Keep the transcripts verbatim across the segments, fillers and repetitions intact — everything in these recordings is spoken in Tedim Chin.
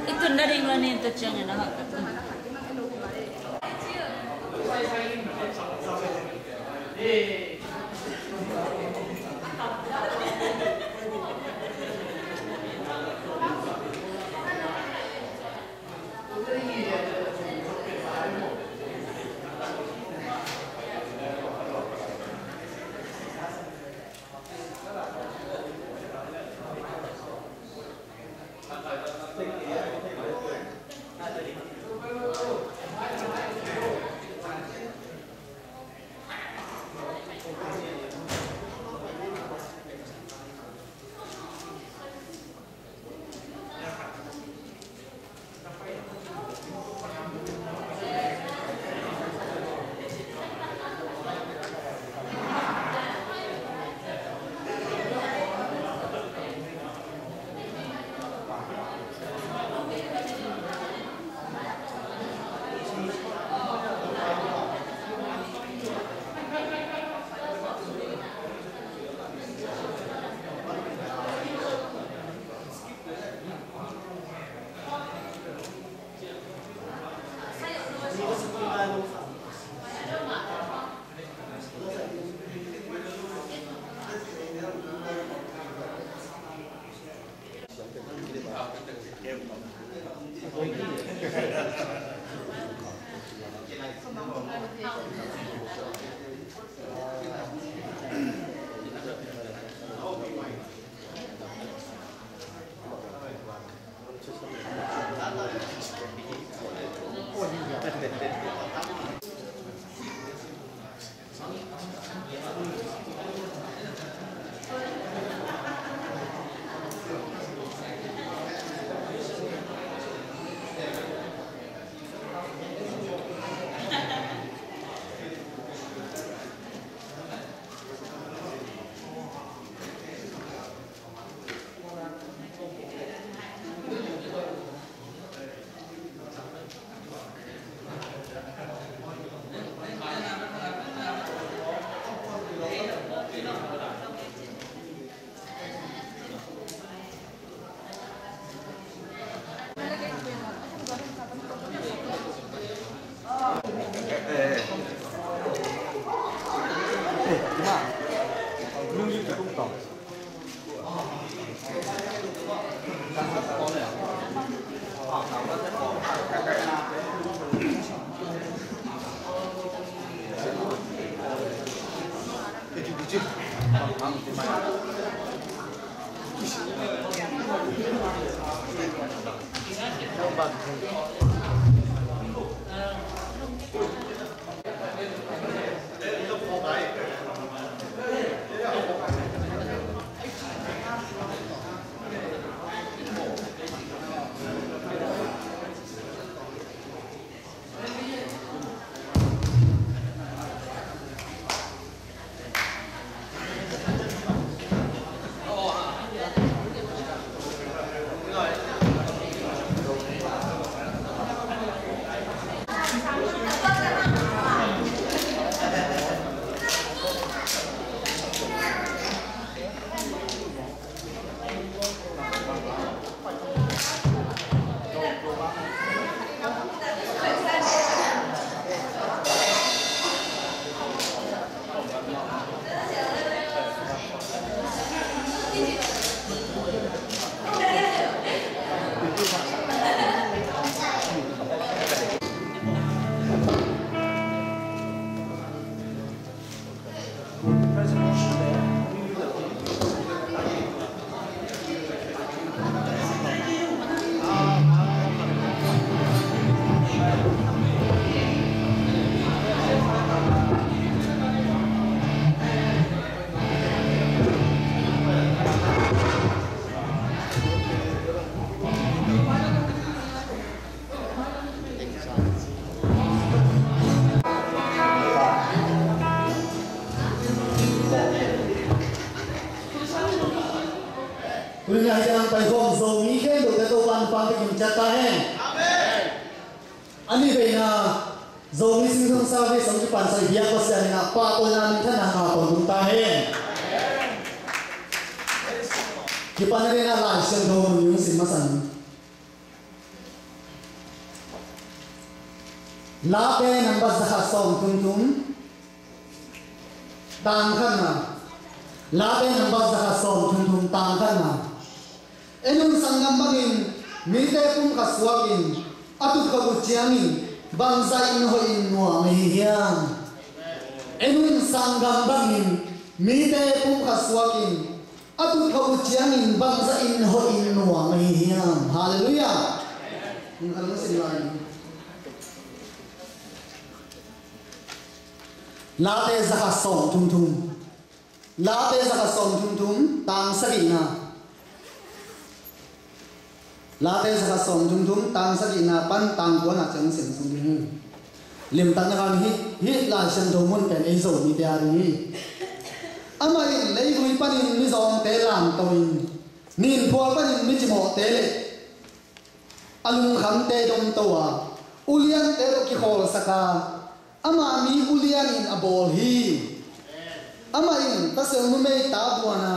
I tun nading lo nin, tua ciangin a hak. Tuni-in ah hih teng paikhawm Zomi khempeuhte Topa'n hong pampiak ciat ta hen. Amen. A nih veina Zomi Sing Sung Service hong kipansak biak Pasian in ah pahtawina, minthanna ngah tawntung ta hen. Kipan nadingin ah Lai Siangtho mun hong sim masa ni. Late number zakhat sawmthum thum, tang khatna. Late number zakhat sawmthum thum, tang khatna. En un, sanggam bangin mite pumkhat suakin, a tutkhop uh ciangin bangzah in hoihin nuam ahi hiam? En un, sanggam bangin mite pumkhat suakin, a tutkhop uh ciangin bangzah in hoihin nuam ahi hiam? Halleluiah. Hong kal lo sin lai. Late zakhat sawmthum thum. Late zakhat sawmthum thum, tang sagihna. Late zakhat sawmthum thum, tang sagihna pan tang kuana ciang sim sung ding hi. Limtakna kan hih, hih Lai Siangtho mun pen ei Zomite a ding hi. Amah in leivui panin mizawngte lamto in, ninphual panin micimawhte le a lungkhamte domto a, uliante tawh kikhawlsak a, ama mi ulianin a bawl hi. Amah in Tasel numei ta buan a,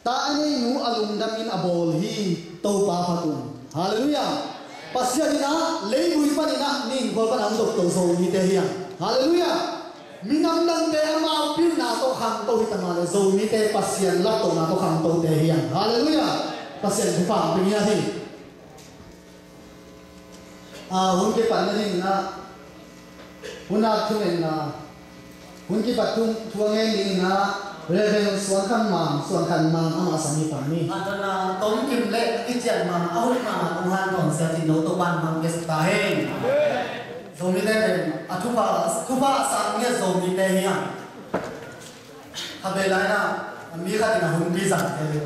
ta a neinu a lungdamin a bawl hi. Topa phat un. Halleluiah. Pasian in ah leivui panin ah ninphual pan a hong dopto Zomite hi hang. Halleluiah. Minam dangte amau pilna tawh khangto hi ta mah leh, Zomite Pasian laptohna tawh khangtote hi hang. Halleluiah. Pasian thupha hong pia hi. A, hun kipat nadingin ah, hun a thungetna, hun kipat thu, thu a ngen dingin ah, Reverend Suan Khan Mang, Suan Khan Mang amah sam hi pah ni. A, tawmkim le a kician mah a hoih mahmah kong hanthawn sia cih no Topa'n hong pia ta hen. Zomite pen a thupha, thupha a sang ngiat Zomite hi hang. Khatvei lai-in ah mi khat in ah hun pia zang hi.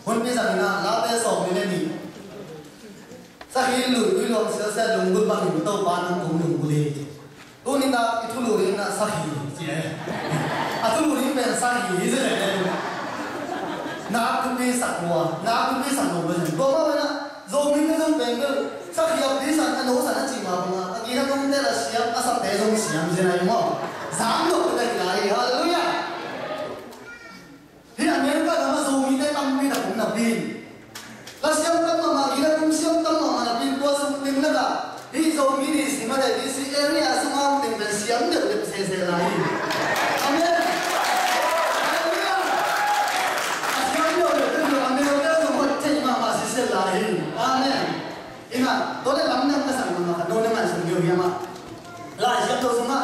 Hun pia zang in ah, Late sawmli le nih. Sakhi lui, ui luang sialsial lunggulh bangin Topa'n nang kong lunggulh hi. Tuni-in ah i thulu ding ah sakhi ci e. A thulu ding pen sakhi hi ci e. Nak thupi sak lua, nak thupi sak lua pen. Tua mah bangin ah Zomite zong pen bel sakhi a pi san, a no san a ci mah bangin ah, a gina tumte la siam, a sakte zong siam ci e maw. Zang lo pen a hi lai. Halleluiah. Hih America lam ah Zomite tampi tak om napi in, la siam tam mahmah, gina tum siam tam mahmah napi in, tua sung ding lakah hih Zomi D C mah le D C area sungah om ding pen siam deuhdeuh sese lai hi. Amen. Halleluiah. A siam deuhdeuh pen America zong hoih thei mahmah sese lai hi. Amen. Ina, tua leh lamdang ka sak mahmah khat no na ngaihsun deuh hiam ah, Lai Siangtho sungah